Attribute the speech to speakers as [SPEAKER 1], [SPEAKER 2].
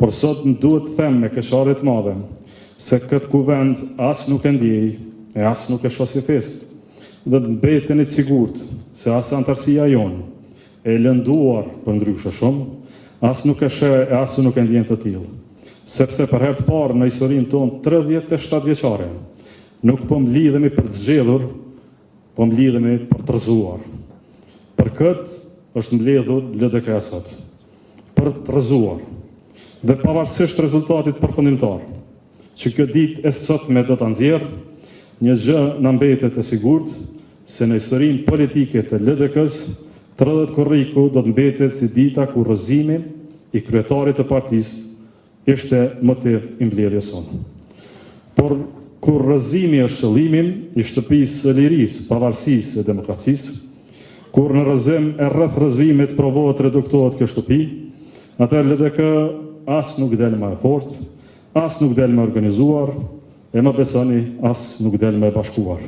[SPEAKER 1] Por sot më duhet të them me keqardhje të madhe se këtë kuvend as nuk e ndjej e as nuk e shoh si festë. Dhe të mbeteni të sigurt se as anëtarësia jonë, e lënduar përndryshe shumë, as nuk e sheh e as nuk e ndjen të tillë. Sepse për herë të parë në historinë tonë 37 vjeçare, nuk po mblidhemi për të zgjedhur, po mblidhemi për të rrëzuar. Për këtë është mbledhur LDK-ja sot. Për të rrëzuar. Dhe pavarësisht rezultatit përfundimtar, që kjo ditë e sotme do ta nxjerrë, një gjë na mbetet e sigurt, se në historinë politike të LDK-së, 30 korriku do të mbetet si dita ku rrëzimi i kryetarit të partisë ishte motiv i mbledhjes sonë. Por kur rrëzimi është qëllimi i shtëpisë së lirisë, pavarësisë e demokracisë, kur në rrëzim e rreth rrëzimit provohet të reduktohet kjo shtëpi, atëherë LDK as nuk del më e fortë, as nuk del më e organizuar, e më besoni, as nuk del më e bashkuar.